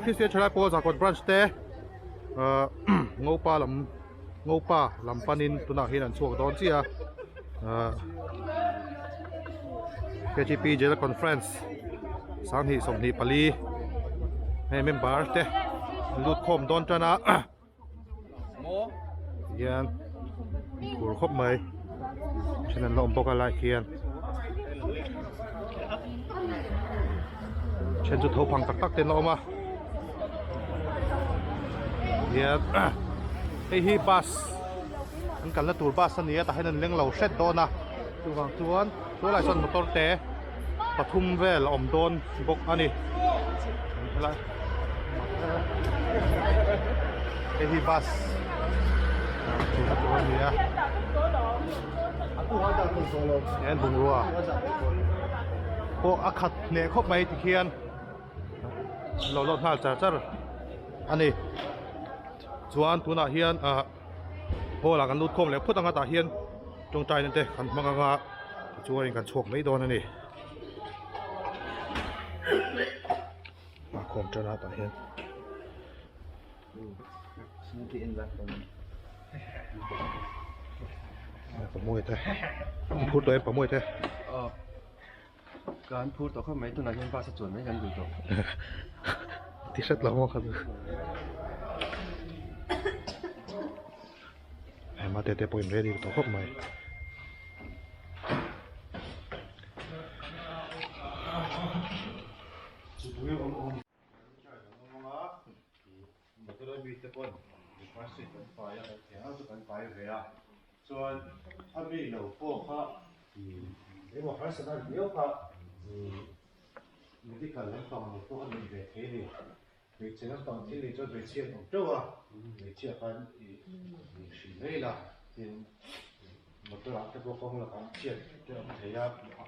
Kristian Thalai Pawl Zarkawt Branch te ahh Ngopa lam Ngopa lam panin tunah hian an chhuak dawn chiah a ahh KTP General Conference sanghnih 24 hei member te an lut khawm dawn tan a. Hian phur khawp mai then an la awm bawk a lai khian then chu tho phang tak tak te an la awm a hian hei hi bus an kalna tur bus a ni a tah hian an leng lo hret dawn a chuvang chuan tunah chuan motor te pathum vel a awm dawn bawk a ni helai hei hi bus chhunna tur a ni a hian bungrua pawh a khat hneh khawp mai tikhian an lo lawt nghal char char a ni chuan tunah hian ah hall ah kan lut khawm leh phawt ang a tah hian tawngtaina te kan hmang ang a tichuan kan chhuak mai dawn a ni a khawm tan a tah hian pamuai te an phur tawh em pamuai te Kan phur tawh khawp mai tunah hian bus a chuan mai kan duh tawh. Ti hret lo maw kha chu. Hei mate te pawhin ready tawh khawp mai. Chuan a mi lo pawh kha engemaw harsatna viau kha medical lampang lo pawh a nei ve thei a ni. Hmeichhe lampang thil nih chuan hmeichhia an awm teuh a, hmeichhia khan ih hrilh mai la tin motor ah te pawh kawng lakah chhiat te a awm thei a,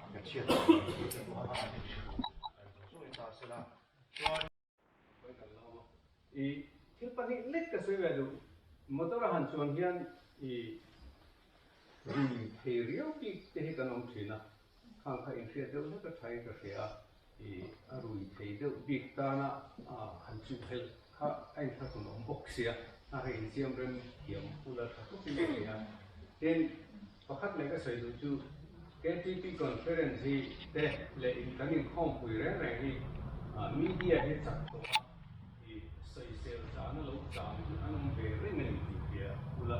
hmeichhia te pawh a inhrilh ta sela chuan. I thil pahnih lek ka sawi ve duh. Motor a han chuan hian i rui thei riau bik te hi kan awm thin a, khang kha inhriat deuh hlek a tha in ka hria a, i a rui thei deuh bik tana han chuh helh kha a inthlahrun awm bawk sia, a hei insiam rem thiam ula tha khawp in ka hria. Tin, pakhat leh ka sawi duh chu KTP conference hi te leh in kan inkhawmpui reng reng hi media hi chak tawh a, i sawisel zana lo chang hi an awm ve reng a ni tih hria ula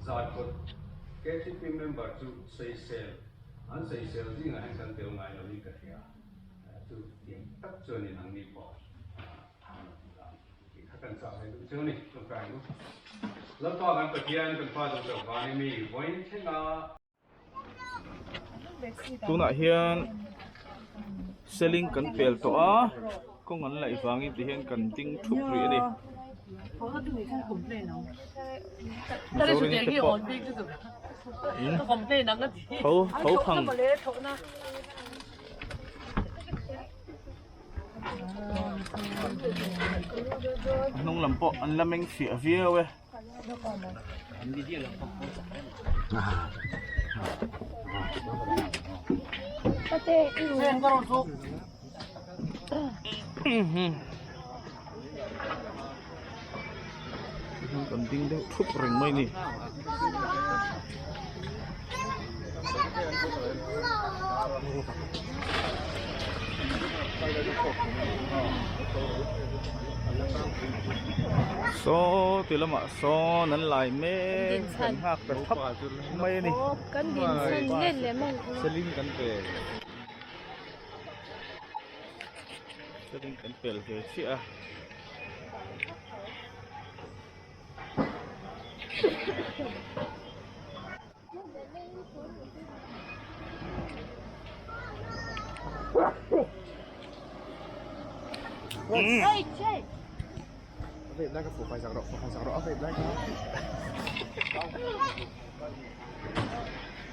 Zarkawt KTP member chu sawisel an sawisel zingah hian kan tel ngai lo in ka hria chu tiang tak chuanin ang ni pawh Tih kha kan chah ve duh cheu ni, tawngtai ang u. Lalpa kan Pathian kan Pa duh loh vangin mi vawiin thleng a. Tunah hian seling kan pel tawh a, kawng an laih vangin ti hian kan ding thup rih a ni. Mizoram te pawh tho tho phang. A hnung lam pawh an la meng fiah viau e. Kan ding deuh thup reng mai ni. Saw ti lamah sawn an lai mek kan nghak ta thap mai a ni. Seling kan pe. Seling kan pel ve chiah a.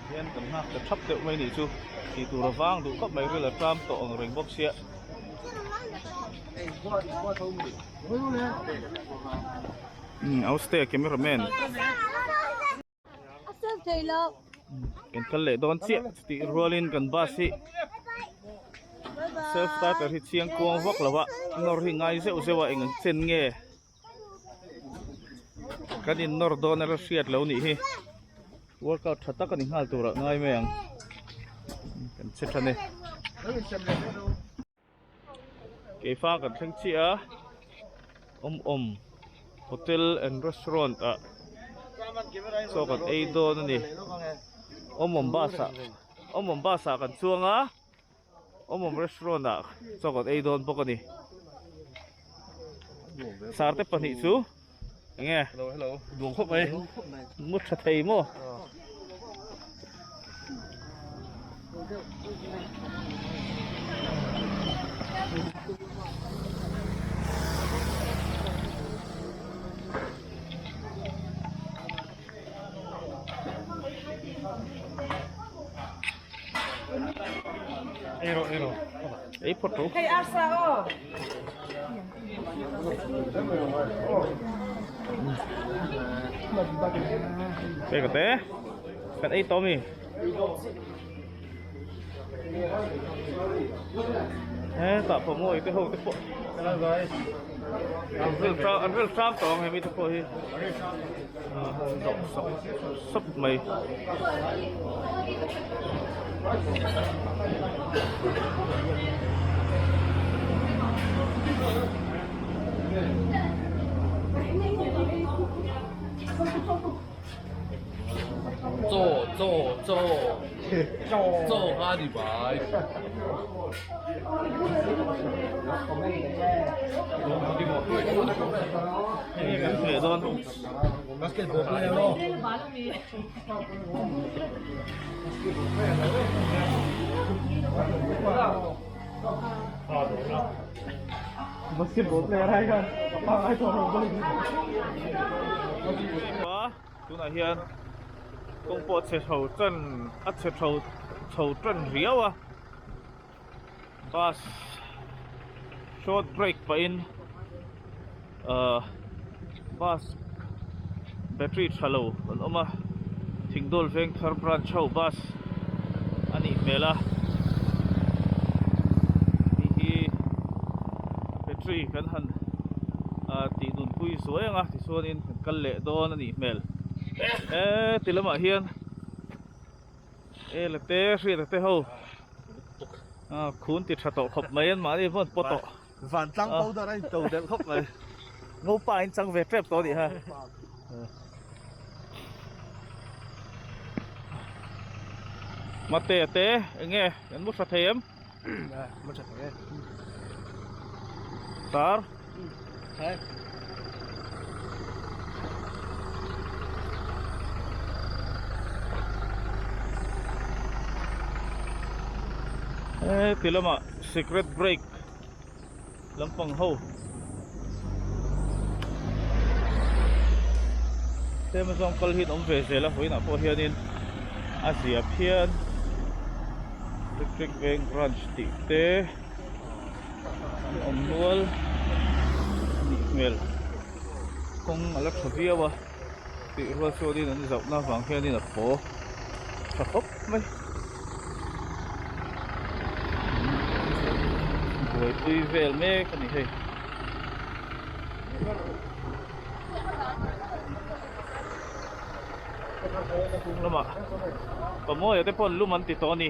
Hian kan nghak ta thap deuh mai nih chu tih tur a vang duh khawp mai ril a tram tawh ang reng bawk sia. Auste cameraman kan kal leh dawn chiah chutih rualin kan bus hi. Self starter hi chiang kuang vak lo a nawr hi ngai zeuh zeuh a eng ang chen nge kan in nawr dawn a la hriat lo nih hi workout tha tak a ni nghal turah ngai mai ang kan che tha ni. Keifa kan thleng chiah a awm awm hotel and restaurant ah chaw kan ei dawn a ni awm awm bus ah awm awm bus ah kan chuang a awm awm restaurant ah chaw kan ei dawn bawk a ni sarte pahnih chu enge mu tha thei maw. Ei phawt rawh. Hei arsa aw. Peka te kan ei tawh mi. Hetah pawh mawi te ho te pawh an ril tlang an ril tlang tawh ang hemi te pawh hi dawh sawp sawp mai. Chaw chaw chaw chaw kha ni bai. Basketball player aw. Basketball player ai khan a pangai tawh lo bawk. Tunah hian kawng pawh chhe chho tan a chhe chho chho tan riau a bus short break pahin ahh bus battery tha lo an awm a Thingdawl Vengthar branch ho bus a nih hmel a hei hi battery kan han ah tih dun pui zuai ang a tichuanin kan kal leh dawn a nih hmel heti lamah hian e la te hriata te ho ah khun ti tha tawh khawp mai an mahni pawh an pawt tawh. Vantlang powder a in to delh khawp mai. Ngopa in chang ve tep tawh a nih ha. Mate te enge an mu tha thei em? Mu tha thei e. Tar. Thei. He ti lamah secret break lampang ho tlem azawng kal hi an awm ve zel a vawiinah pawh hianin a zia phian electric veng branch tih te an awm nual a nih hmel kawng a la tha viau a tih rual chuanin an zauhna avang hianin a paw tha khawp mai. Buaipui vel mek a ni hei. Lamah pamawia te pawh an lum an ti tawh a ni.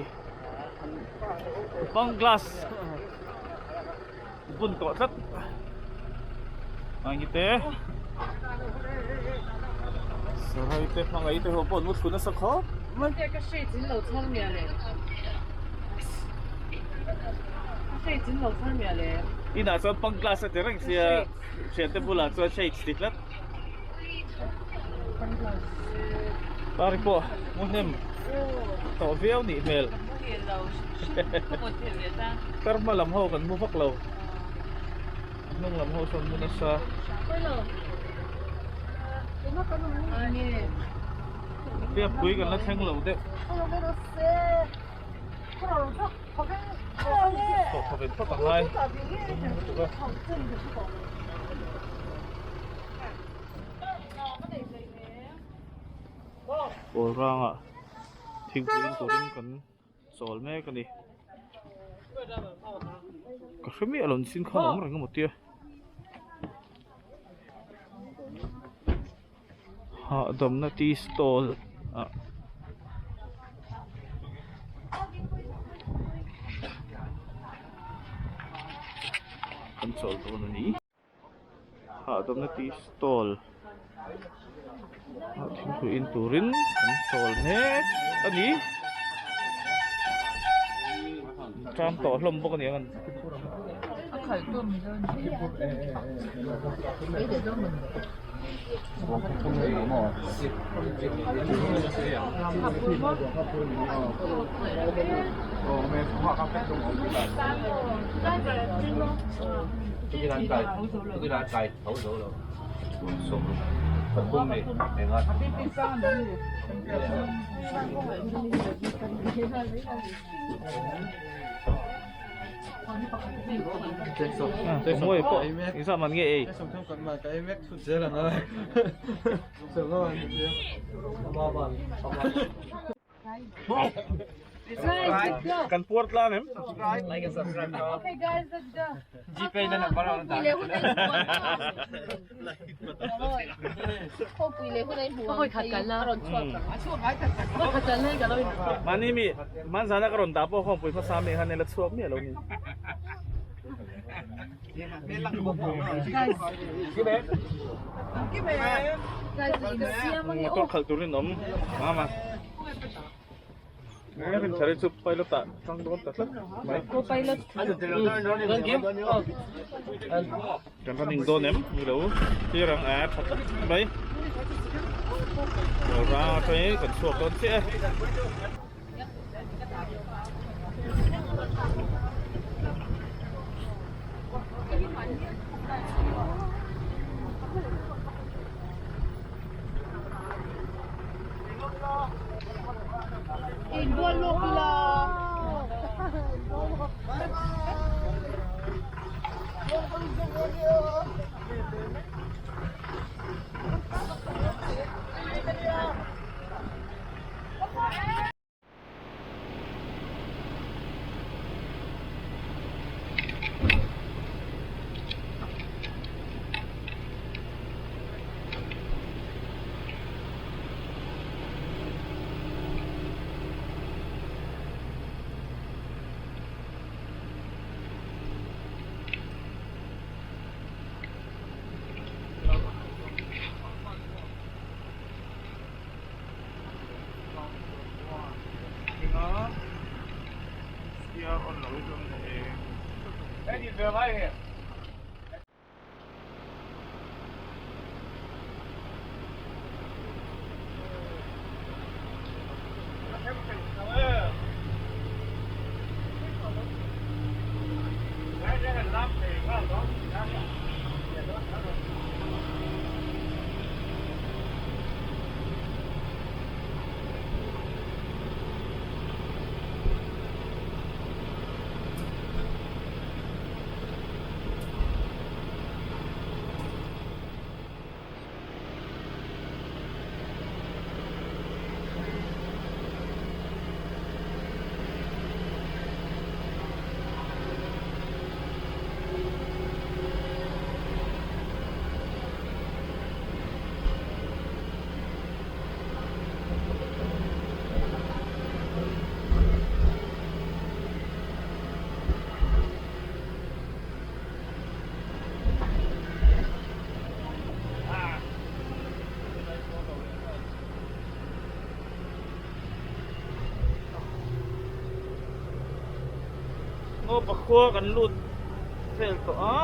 Bang glass bun tawh tlat. Ang te sarai te hmangaih te ho pawh an mu thlu nasa khawp mai. Ka shades in lo chhar miah le. Ka shades in lo chhar miah le. Inah chuan pang glass a ti reng sia thiante bulah chuan shades ti tlat. Pari pawh mu hnem tawh viau nih hmel. Kar hma lam ho kan mu vak lo. A hnung lam ho sawn mu nasa. Fiapui kan la thleng lo deuh. Thawh thawven phawt a ngai. Pawl rangah thingpui in turin kan chawl mek a ni. Ka hre miah lo nichin khan a awm reng emaw tia. Hahdamna tea stall ah kan chawl dawn a ni. Hahdamna tea stall ah thingpui in turin kan chawl mek a ni. Tram tawh hlawm bawk a ni ang. Mawi pawh engzah man nge ei? Kan puar tlang em? Okay guys, let's go. GPay na number ang dami. Mahni mi hmanzana ka rawn dah pawh khawmpui hmasa mi khan ila chhuak miah lo ni. Motor khalh turin awm mama. Rinthari chu pilot ah tang dawn ta tlat mai. Kan running dawn em ni lo clear ang a tha tlat mai. Rang atangin kan chhuak dawn chiah e. Ngopa khua kan lut vel tawh a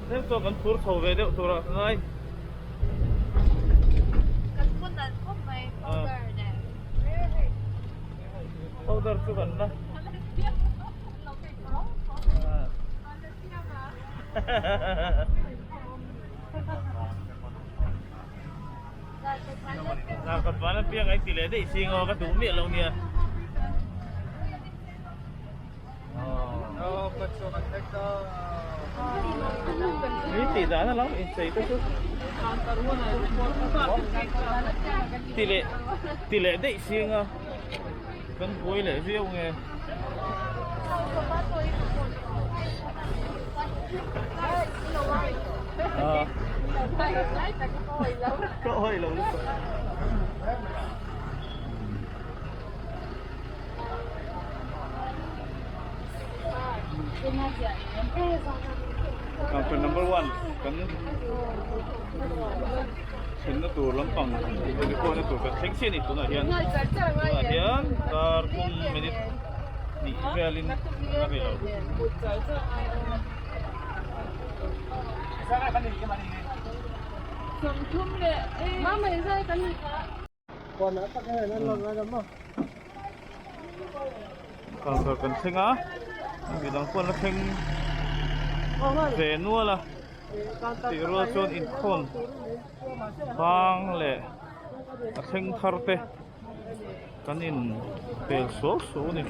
tlem chuan kan phur chho ve deuh tur ah ka ngai. Kan phun nalh khawp mai powder nen. Powder chu kan la. Zarkawt van apiang ai ti leh daih si ngaw ka duh miah lo nia. Ni tih dan a lo inchei te chu. Ti leh ti leh daih si nga kan buai leh viau nge. Ka awih lo lutuk. Counter number 1 kan thlenna tur lampang record na tur kan thleng chiah a ni tunah hian tunah hian dar kum minute hnih velin a ri lo. Counter kan thleng a midang pawh an la thleng ve nual a tih rual chuan inkhawm bang leh a thleng thar te kan in pel suau suau a ni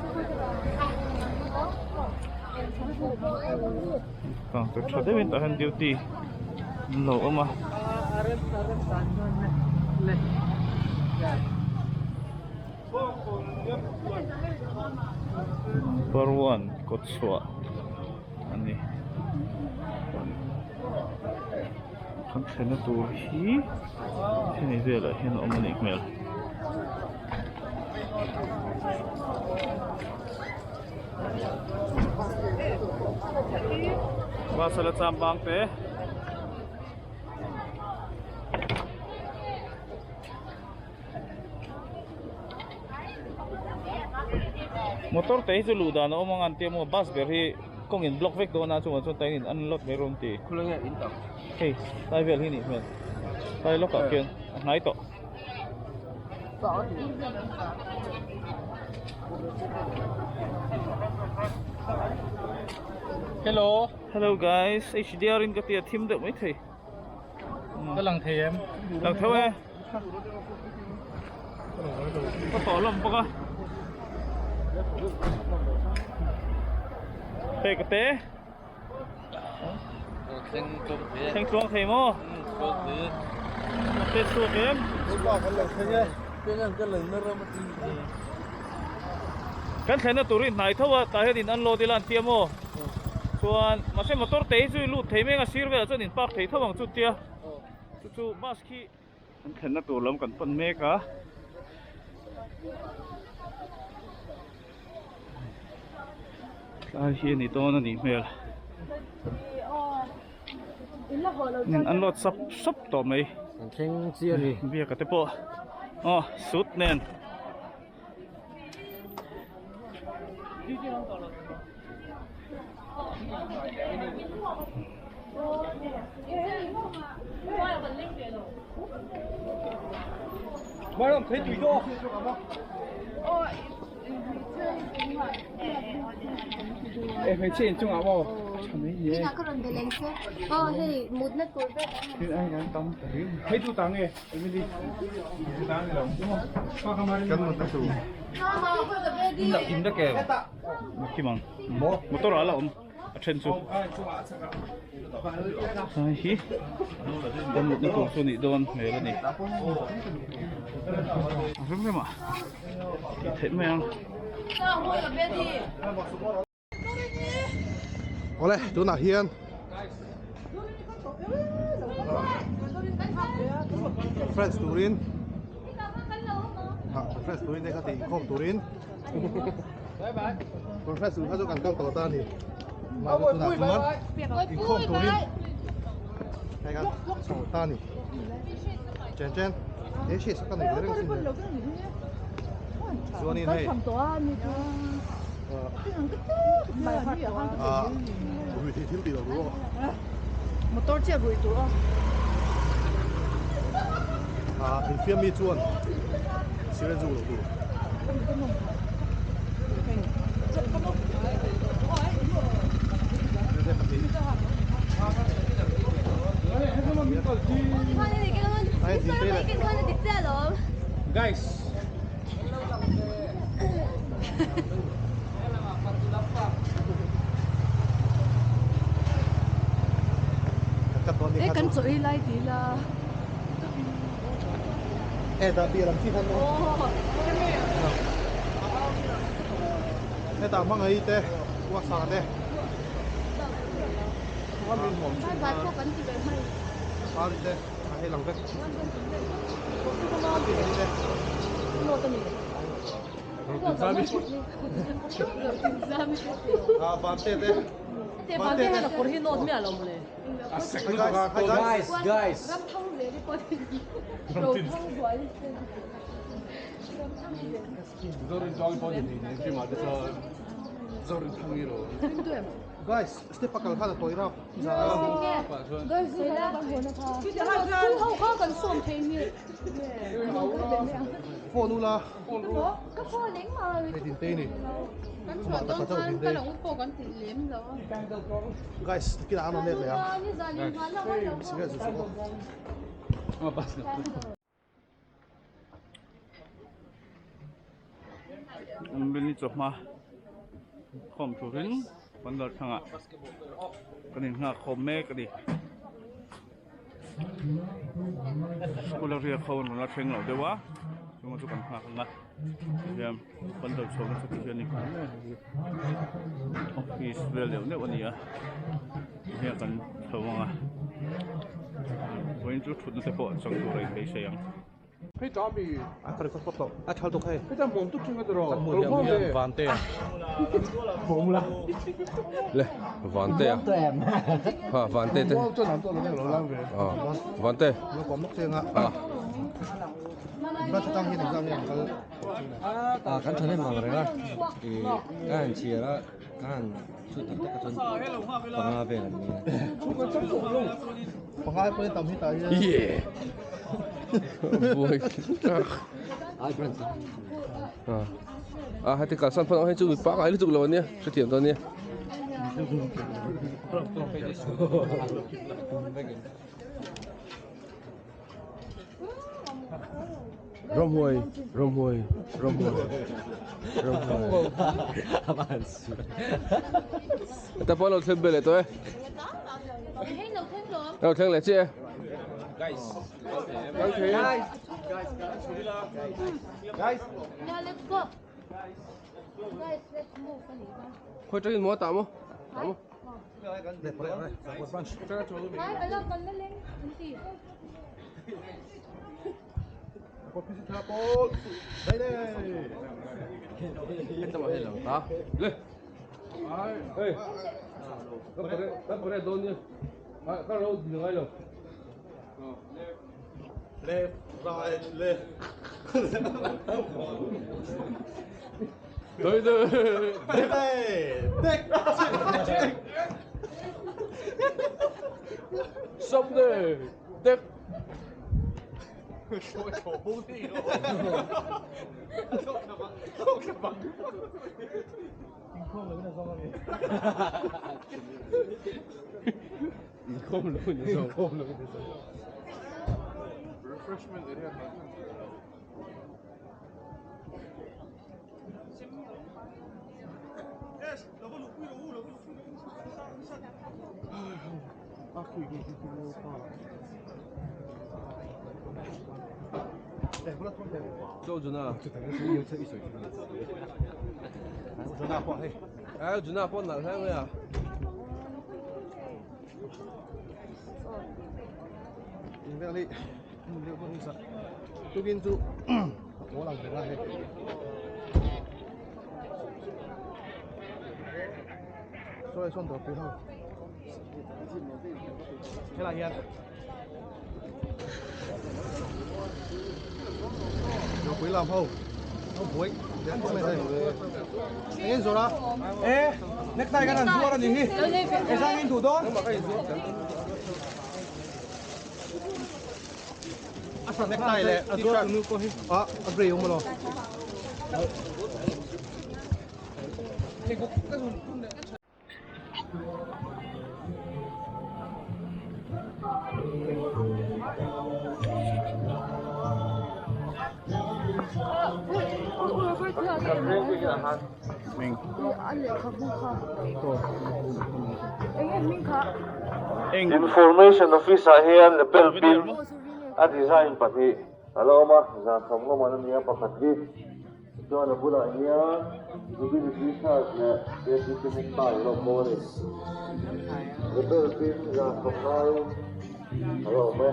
counter tha deuhin tah hian duty an lo awm a. Number one kawt chhuah a ni kan thlenna tur hi hemi velah hian a awm a nih hmel. Bus a la cham bang te. Motor te hi chu luh dan a awm ang an tia maw bus ber hi kawng in block vek dawn a chungah chuan tain in unload mai rawh an ti hei tlai vel hi nih hmel tlai lawk ah khian a hnai tawh. Hello hello guys H_D_R in ka tia thim deuh mai thei. Ka lang thei em? Lang theuh e. Ka tawh hlawm bawk a. Hei ka te. Thleng tluang thei maw? Te chhuak em? Kan thlenna tur hi hnai tho a, tah hian in unload ila an tia maw? Chuan mahse motor te hi chu i lut thei mek a sir velah chuan in park thei tho ang chu tia chu chu bus khi kan thlenna tur lam kan pan mek a. Tlai hi a ni dawn a nih hmel. In unload sap sap tawh mai. Kan thleng chiah a ni. Biaka te pawh aw suit nen. Kim ang motor ah la awm a then chu hei hi kan mutna tur chu nih dawn hmel a ni a rem rem ah tih theih mai ang. Awle tunah hian friends turin ah friends turin te kha ti inkhawm turin conference tur kha chu kan kal tawh ta a ni mahse tunah chuan inkhawm turin hei kan chho ta a ni chen chen he hriat sak a nei ve reng sin le chuanin hei ah rui thei thil tih loh tur aw motor chiah rui tur aw ah infiam mi chuan cigarette zu loh tur. Guys. E kan chaw ei lai ti la. E dah bia lam chi khan maw. Hetah hmangaih te uasa te. Bye bye pawh kan ti ve hman. Pari te a hei lang vek. Vante te. Vante hian a kawr hi nawt miah lo mawle. Guys, guys. Guys, step a kal khan a tawi rap. Phone ula. Hei din te ni. Amah taka chauh din te. Guys, kinah an awm let leh ang. Cigarette zu chu aw. Ni chawhma khawm turin Pandal thangah kan inghak khawm mek a ni. School a riak ho an rawn la thleng lo deuh a, chunga chu kan nghak ang a, tihian Pandal chhuahna chu tihian a ni nghal mai a hei hi office vel deuh deuh a ni a, tihian kan chho ang a, vawiin chu thutna te pawh chang tur a inbeisei ang. Hei ta mi a ka record pawt loh a thal tuk hei hei ta hmuam tuk thin ka tiraw kan hmuh hiam hian vante a hmuam la le vante a ha vante te a vante lo kom nok chenga a ba tang hian exam hian kal a kan thane mang renga i ka han chhiar a ka han chu tak tak chuan panga vel an ni a panga pawhin tam hi tah hian yeah buai a heti kalsan pawh hei chu mi pangai lutuk lo ania hrethiam dawn ania Ramhuai, ramhuai, ramhuai, ramhuai. Ta pawh lo thleng ve leh tawh e. Lo thleng leh chiah e. Guys. Guys. Guys. Now let's go. Guys, let's move. Khoi tangin maw tah maw? Tah maw? Left, right, left. Tới tới. Xong rồi. Đẹp. Inkhawm lo ni zawk. Inkhawm lo ni zawk. Refreshment area tah chuan. Juna. Juna pawh hei. A Juna pawh nalh hle mai a. Tukin chu a lang ber a hei. Saw sawn dawr pui ho. Helai hian dawr pui lam ho ho buai den khawp mai hei. Eng in zawrh a? E necktie kan han zuar a ni hi. Engzang in duh dawn? Necktie leh t-shirt ah a grey awm emaw. Information Office ah hian lapel pin a design pahnih a la awm a, zan sawmnga man a ni a pakhat hi. Chuan a bulah hian Jubilee T-shirt leh KTP necktie a lo awm bawk a ni. Rebel pin zan thawk laiin a lo awm e.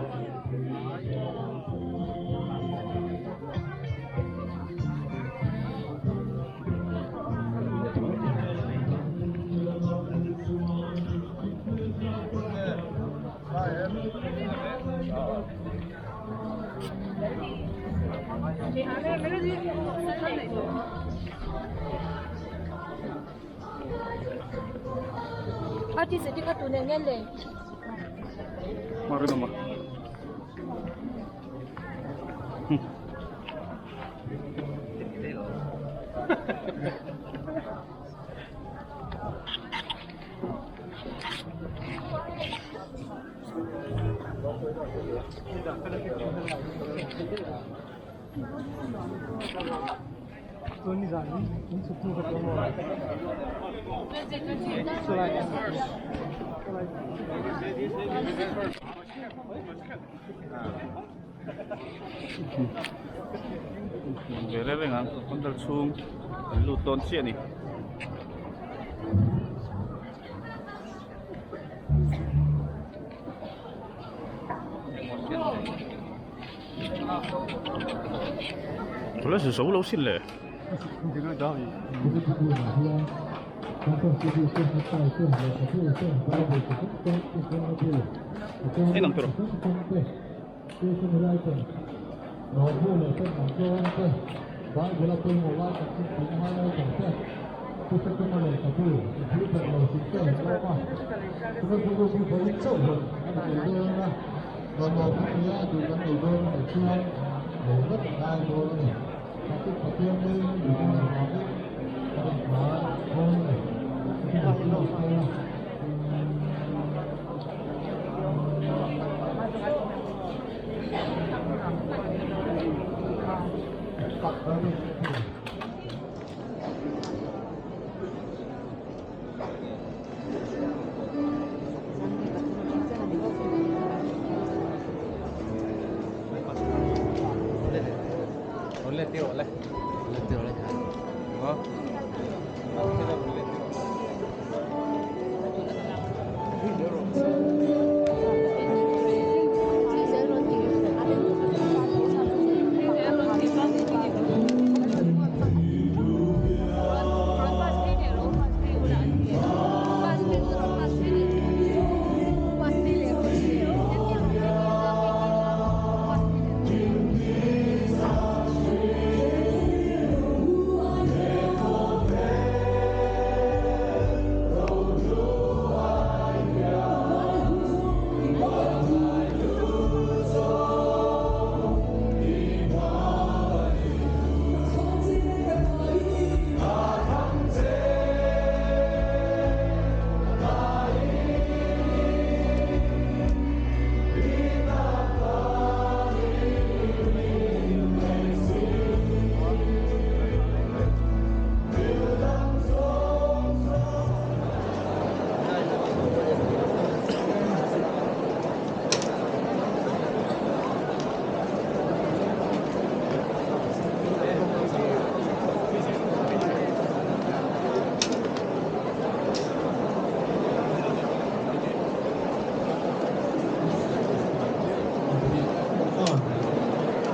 Ve reng reng ang pandal chhung an lut dawn chiah a ni. Tula zo lo sin le. En ang tawh.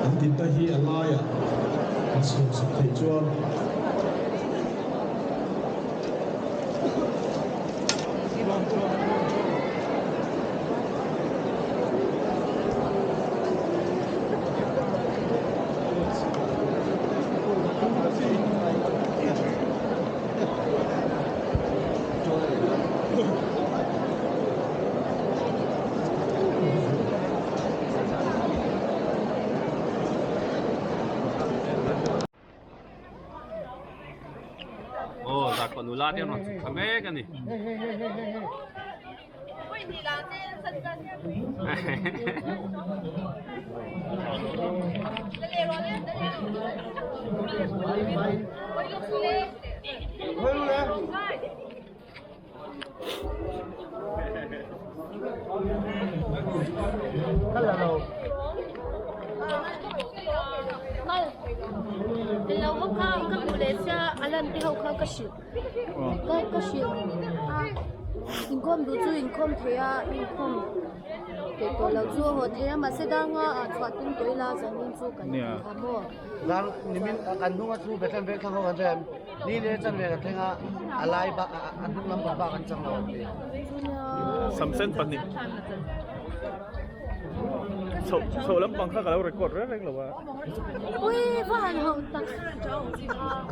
An dinna hi a laiah an siamsak theih chuan. Aw zarkawt nula te an rawn chhuk thla mek a ni. Elo ho kha ka hmuh leh sia a lan te ho kha ka hrilh ka ka hrilh a inkhawm duh chu inkhawm thei a inkhawm peih tawh loh chu a haw thei a mahse danga ah chhuah tum tawh ila zanin chu kan ti kha maw. Zan nimin kan hnunga chu Bethlehem veng thlang ho kan rem ni leh chan ve kan thleng a a lai bak a hnung lam pang bak an chang lo an ti. Samsen pahnih chho chho lampang kha ka lo record reng reng lo a. Ui va han ho tak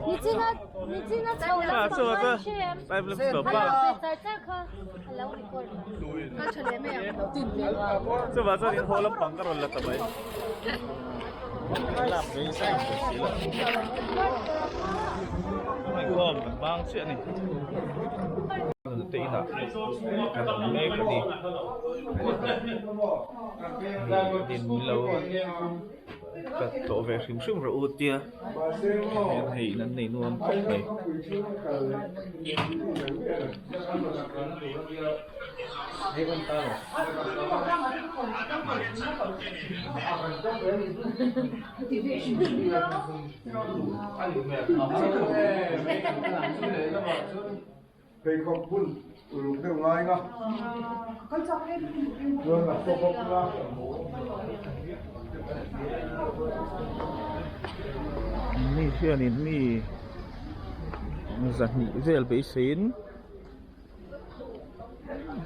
nichina nichina chho lampang kha i hre em? A lo ve char char kha a lo record ka tha leh mai ang. Chuvang chuan in haw lampang ka rawn la ta mai. Inkhawm kan bang chiah a ni te inah kan awm mek a ni hei min lo cut tawh ve hrim hrim rawh u tia hian hei in an nei nuam khawp mai. Pheikhawk bun uluk deuh ngai nga chuan a top up la. Mi hianin mi zahnih vel beiseiin.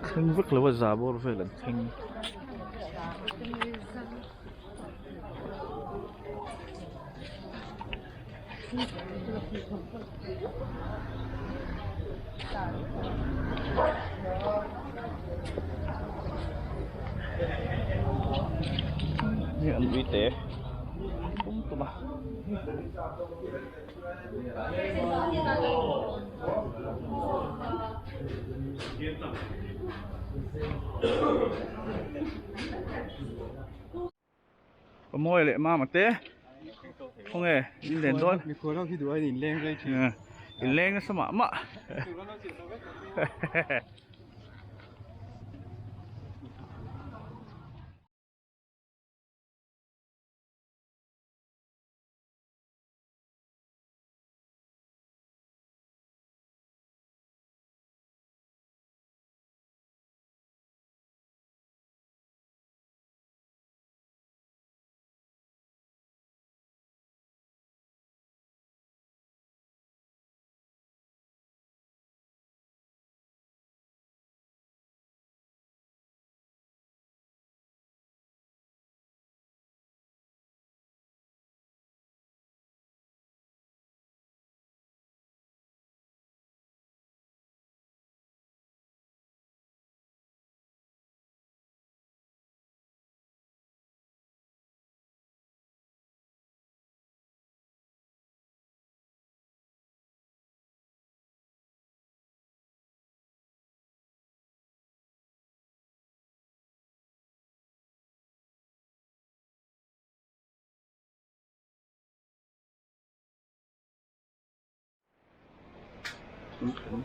Thleng vek lo a za bawr vel an thleng. Hei an uite tum tum a. Ka mawi leh mama te khawnge in len dawn mikhual ho hi duh aiin in leng rei thin in leng nasa mah mah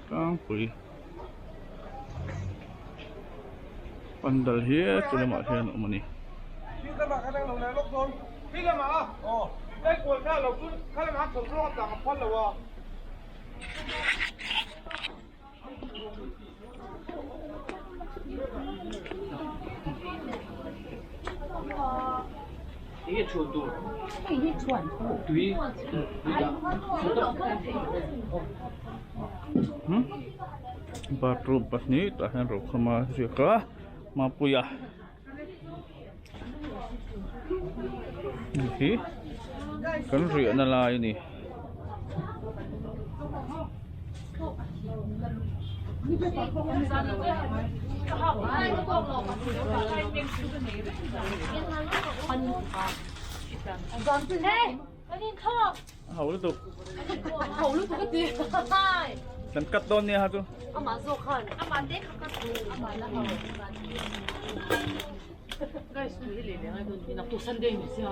Tlangpui pandal hi chu lamah hian a awm a ni. Bathroom pahnih tah hian rokhama a ziak a Mapuia hei hi kan riahna lai a ni. Ho lutuk ho lutuk a ti kan cut dawn nia ha chu amah zawk khan amah te kha cut amah la ho guys tui hi leh leh ngai dawn ni naktuk sunday ni sia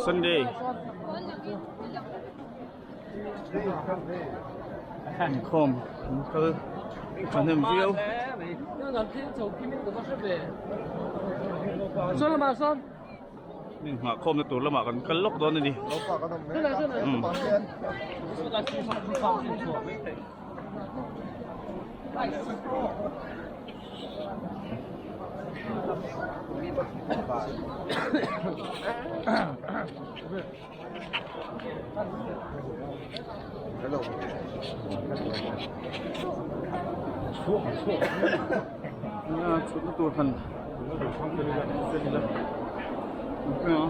Sunday inkhawm an kal thahnem viau. Heng nghahkhawmna tur lamah kan kal lawk dawn a ni. Chhutna tur han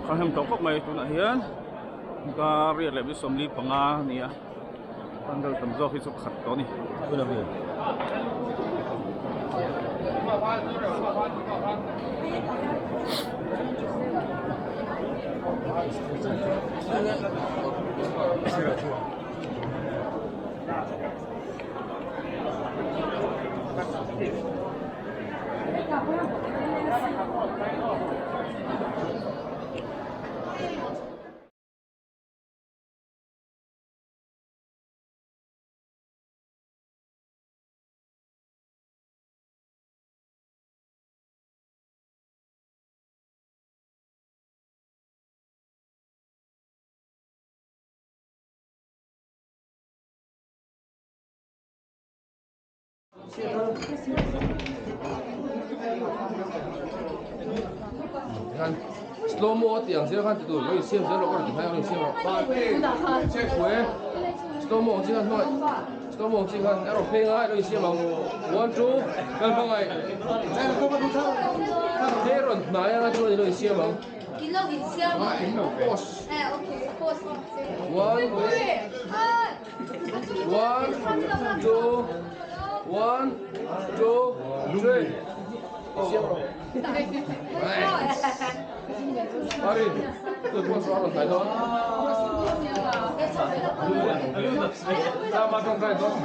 ka hem tawh khawp mai tunah hian dar riat leh 45 a ni a pandal tam zawk hi chu khat tawh a ni. Tikhan slow mo a tih ang zel khan ti tur lo insiam zel rawh ka rawn ti hmai a lo insiam rawh. Check pui e. Slow mo ang chi khan hmangaih slow mo ang chi khan a rawn phei ngai lo insiam ang. One two kal hmangaih. Hei rawn hnai anga chuan ilo insiam ang. Ilo insiam ang. Pause. Eh okay pause. One one two one two three. Insiam rawh. Ari tu pawh chu a rawn hnai dawn. Tlama tawngtai dawn.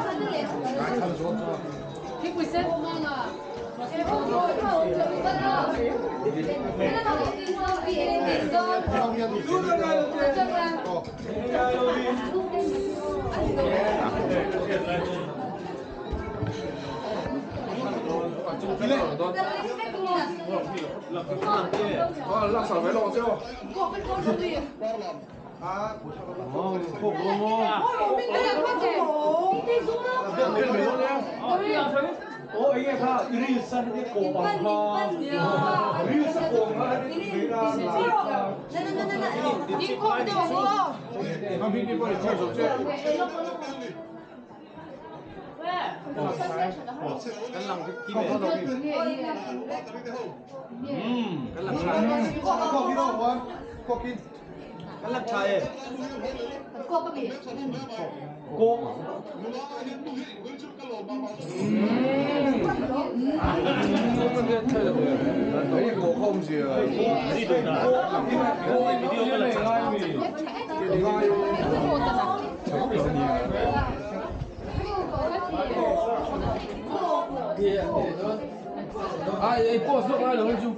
Ai pause lawk ngai lo hei chu.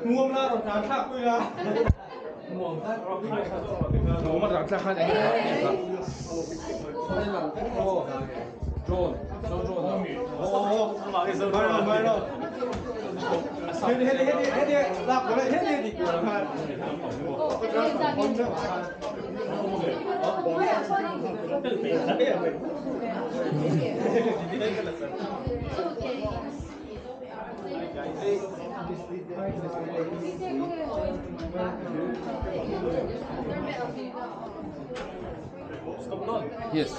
Nuam la rawn tlan thlak pui la. Nuam a tlan thlak khan eng nge kha. Drone, zo drone a. Yes.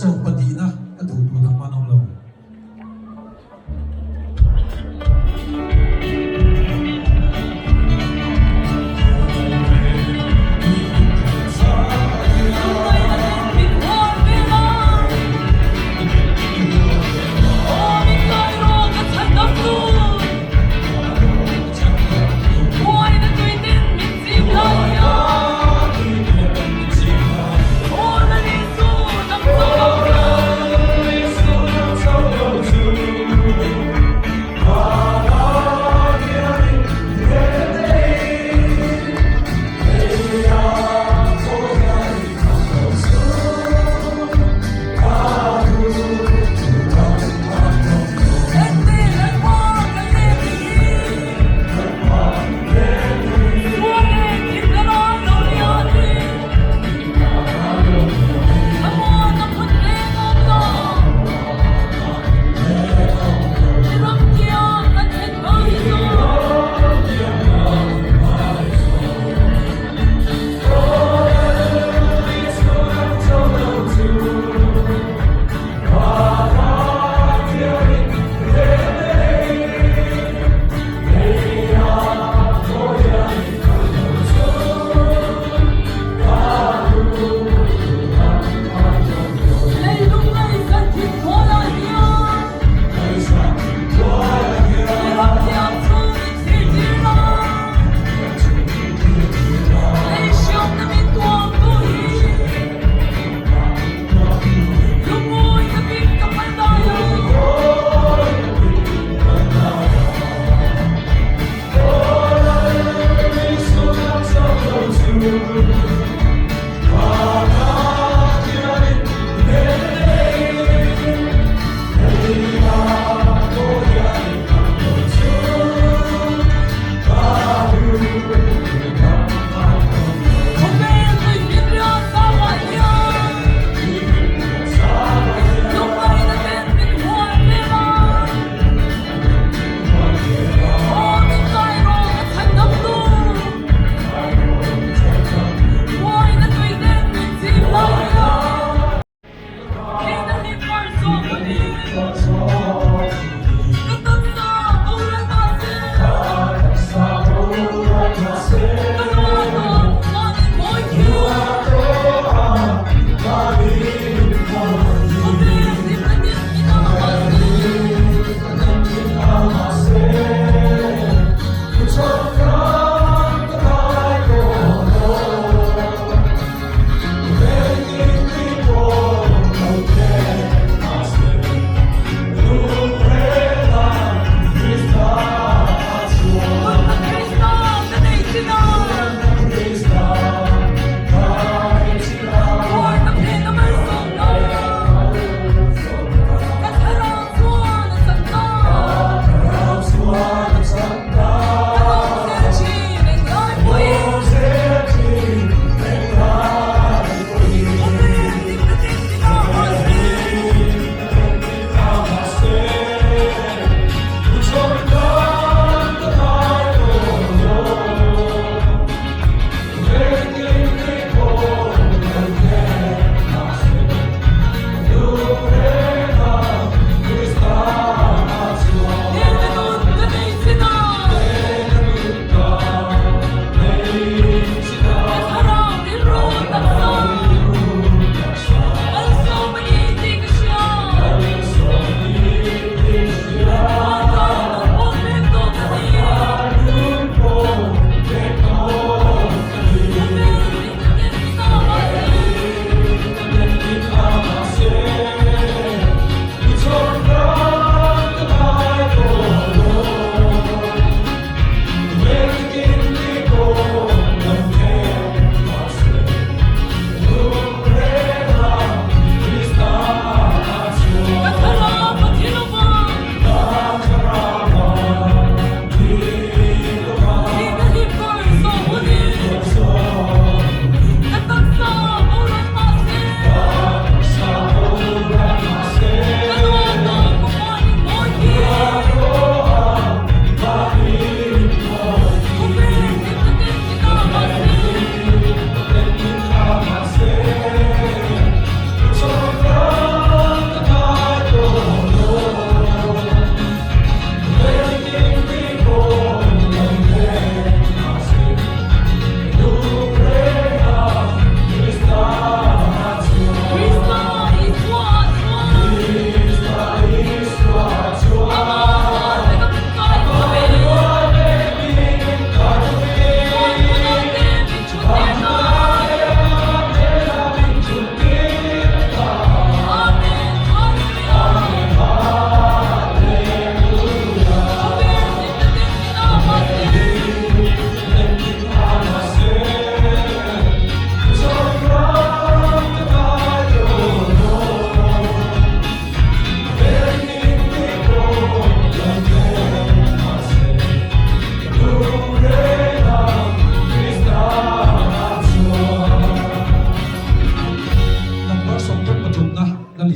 Sawmpahnihna a duh tur dang man awm lo.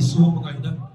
Isua hmangaihna.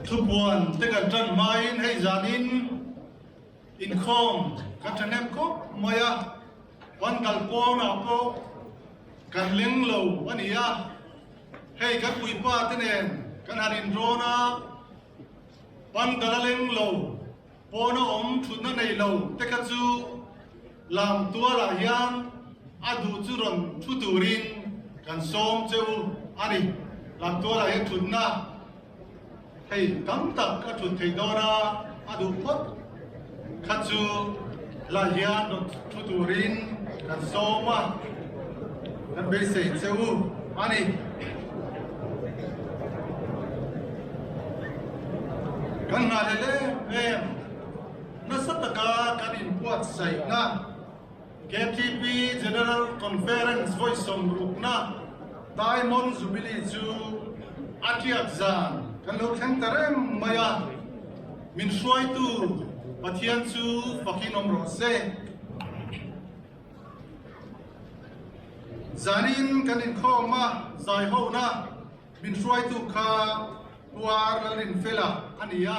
Thupuan te kan tan hmain hei zanin inkhawm kan thahnem khawp mai a, kan kal pawnah pawh kan leng lo a ni a, hei kan puipa te nen kan han inrawn a, pandal a leng lo, pawna awm thutna nei lo te kha chu lam tualah hian a duh chu rawn thu turin kan sawm che u a ni. Lam tualah hian thutna hei tam tak a thut theih dawn a, a duh phawt kha chu lah hian rawn thu turin kan sawm a, kan beisei che u a ni. Kan nghah leh em em nasa taka kan inbuatsaihna KTP General Conference vawi sawmrukna Diamond Jubilee chu a tiak zan kan lo thleng ta reng mai a, min hruaitu Pathian chu fakin awm rawh se. Zanin kan inkhawm a, zaihona min hruaitu kha Puar Lalrinfela a ni a.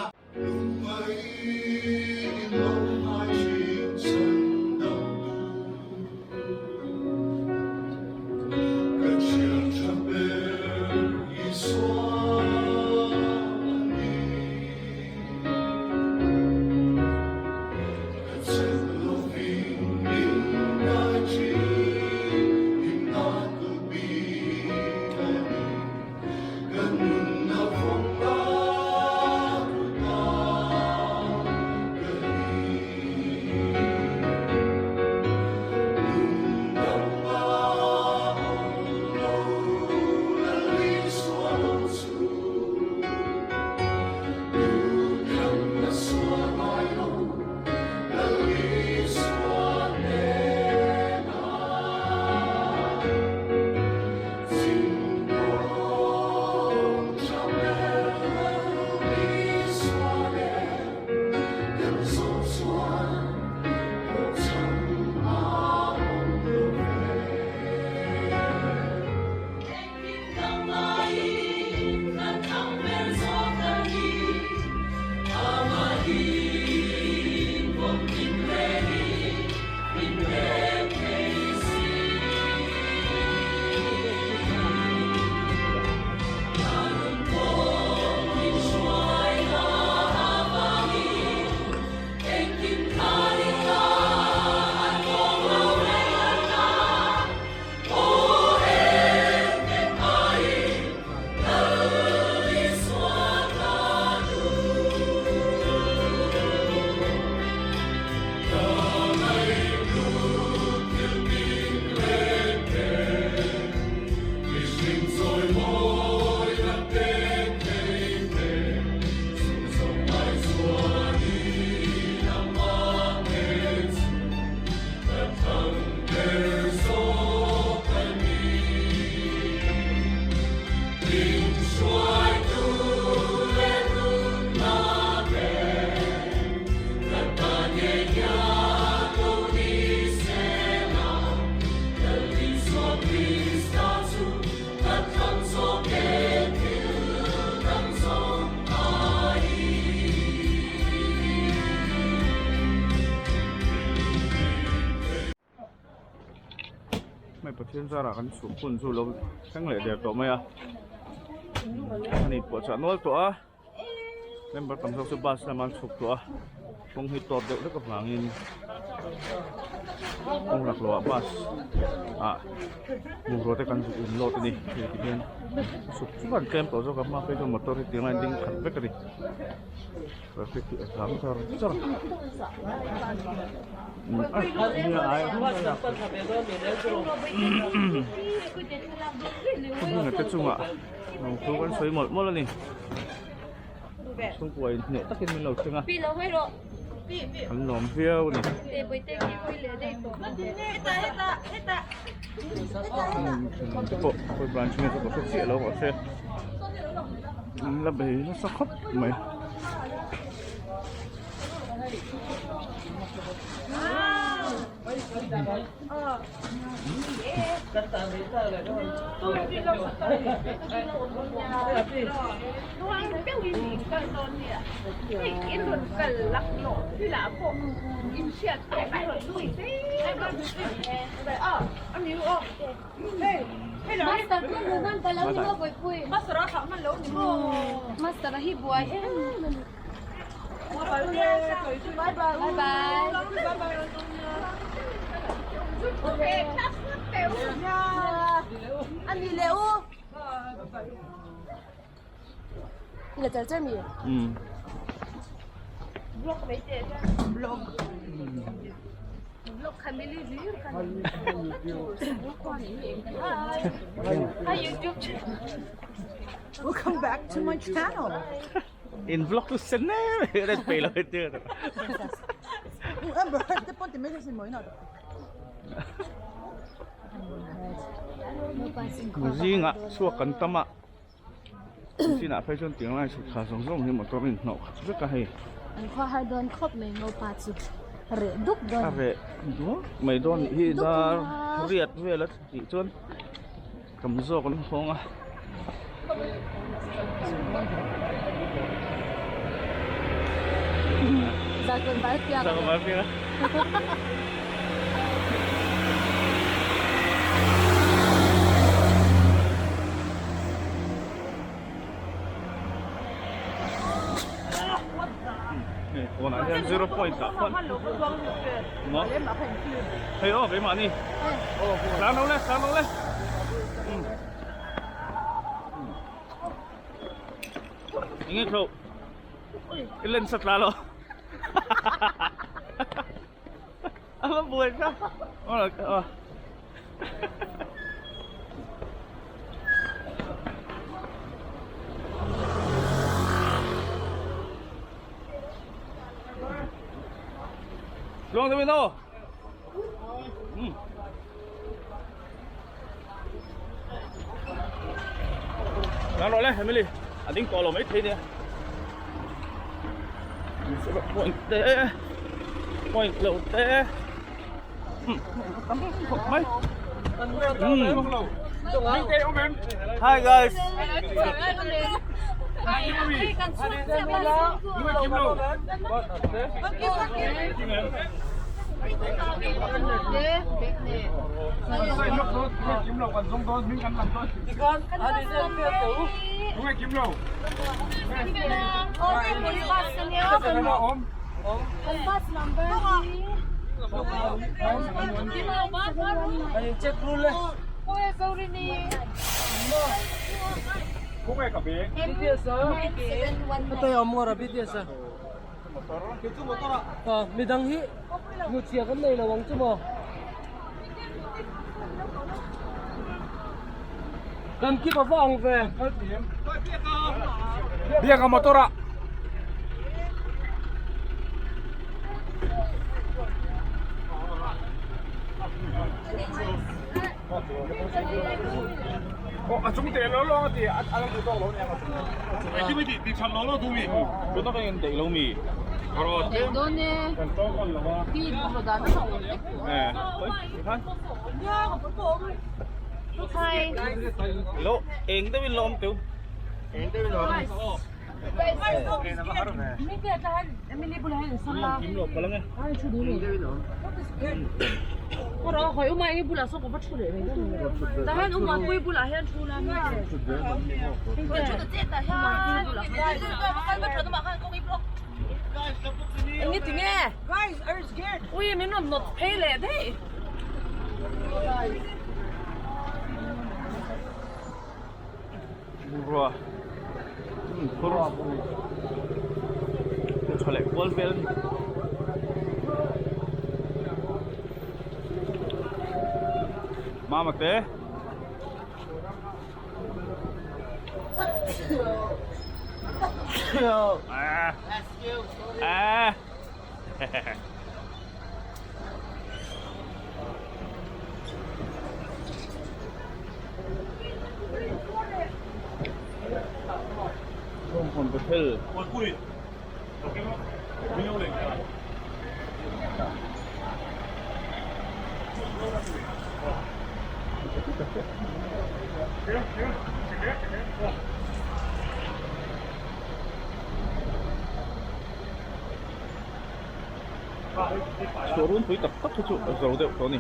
Pathian zarah kan chhuk hun chu lo thleng leh der tawh mai a a ni puahchah nual tawh a member tam zawk chu bus lamah an chhuk tawh a kawng hi tawp deuh hlek avangin kawng lak loh ah bus ah bungrua te kan zuk in load a ni hei ti hian chhuk chu an tlem tawh zawk a hma phei chuan motor hi tiang a in ding khat vek a ni traffic hi a zam char char a te chungah lawmthu kan sawi mawlh mawlh a ni chhungkua in hneh takin min lo thleng a an lawm viau a ni. Te pawh khawi branch nge chu ka hre chiah lo mahse an la bei nasa khawp mai. Master hi buai em a ni. Bye bye. Ani leh u. La char char mi. Vlog mai te. Vlog. Vlog khamili lir kan. Hi YouTube channel. Welcome back to my channel. In vlog tu sen em em pe lo te. Amber, te pon te me sin moi na. Zinga chhuak kan tam a chinah phei chuan tiang lai chhuk thla zawng zawng hi motor in hnawh khat vek a hei. An khua har dawn khawp mai ngopa chu reh dup dawn. A reh duak mai dawn nih hi dar riat vel a tih chuan tam zawk an hawng a. Zarkawt var piak. Zarkawt var piak a. Kawnah hian zero point ah khuan maw hei aw keimahni tlang lo le tlang lo le enge tho i len sa tla lo a va buai kha aw Luang deuh in aw. Nang rawh le Emily a ding tawh lo mai thei nia. Point te point lo te. Tam khawp mai. Hi guys. Midang hi hmuchhia kan nei lo ang chu maw? Kan kip a va ang ve. Biak a motor ah. A chung te lo lo a ti a lo duh tawk lo nia a chung. Ai ti ti ti chan lo lo du mi. Tu na ka in deih lo mi. Deih dawn e. Kan tawng on lo a. Ti bu dan a awm vek. Eh. Oi. Hi. Lo eng deuh in lo awm teu. Eng deuh in lo awm. Kim lo palang e. Rawh hawi uma eng bulah saw ka va thu leh mai dawn ni. Tah hian uma pui bulah hian thu la mi che. Enge ti nge? Ui min rawn nawt phei leh daih. Bungrua phur tha leh kual vel a ni. Mama te Ah. Bethel. Chhuah runpui tak tak hi chu a zo deuh tawh a ni.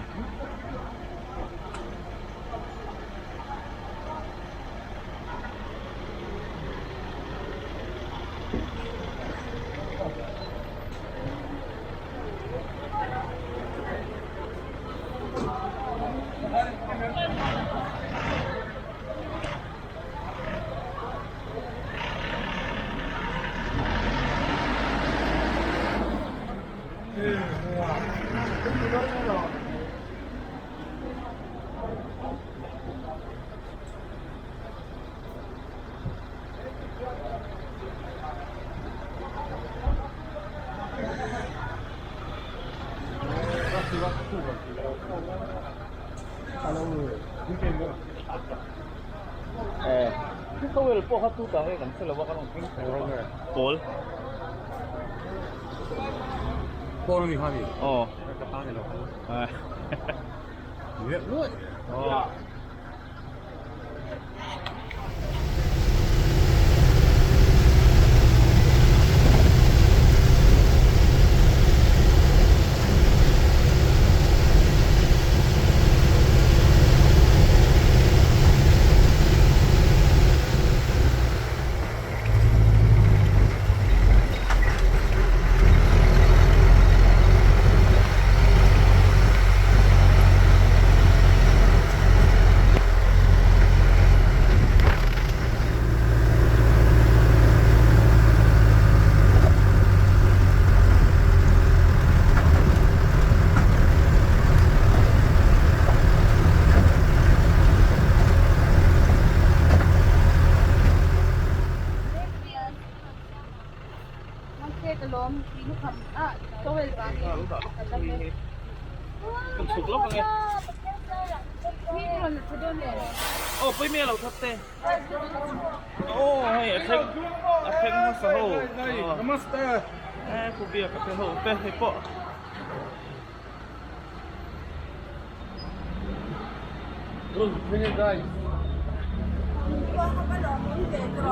Towel pawh kha tu ta nge kan hre lo a kan rawn thleng thei pawl pawl ani kha ni aw ka ta ni lo aw Kan chhuk lawk ange. Aw pui mi a lo that te. Aw hei a thleng a thleng hmasa ho. Namaste. E pu biak a te ho te hei pawh.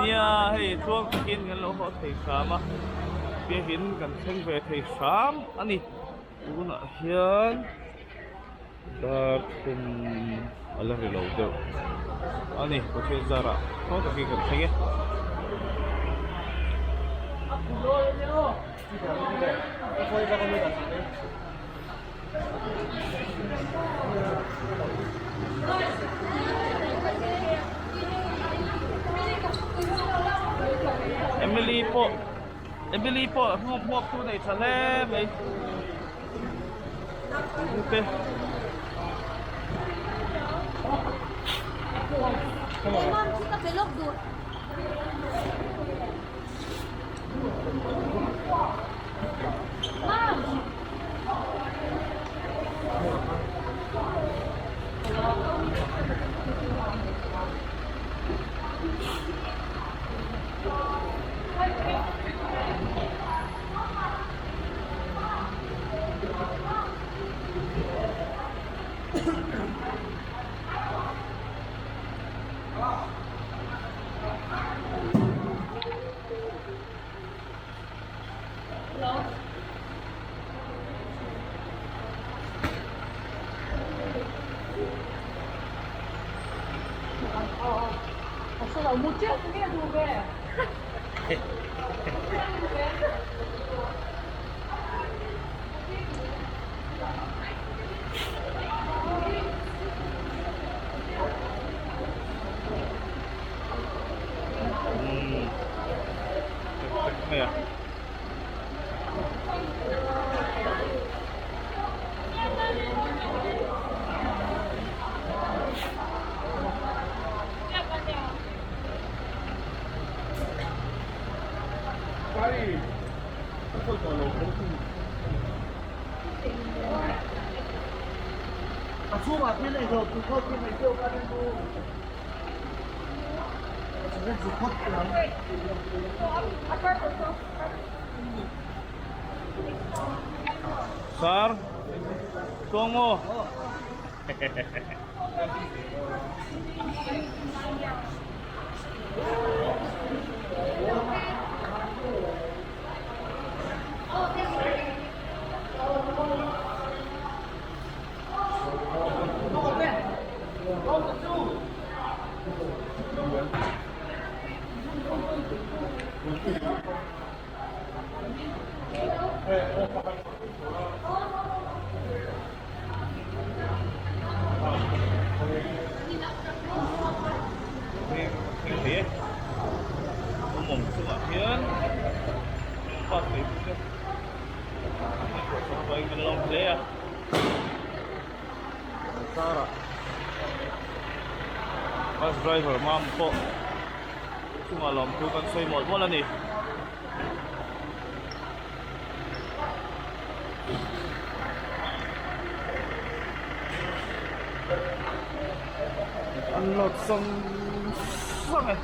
Nia hei tluang takin kan lo haw thei hram a biakin kan thleng ve thei hram a ni tunah hian dar thum a la ri lo deuh a ni Pathian zarah tluang takin kan thleng e. Emily pawh Emily pawh hmuak hmuak tu nei tha hle mai te Umm tek tek mai a. Sir, chuang maw? Bus driver mam pawh chungah lawmthu kan sawi mawlh mawlh a ni. An load sawng sawng e.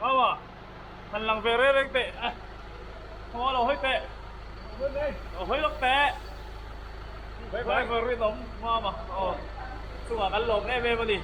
Awa han lang ve reng reng teh a khaw lo hawi teh lo hawi lawk teh driver rinawm mama aw chungah kan lawm em em a ni.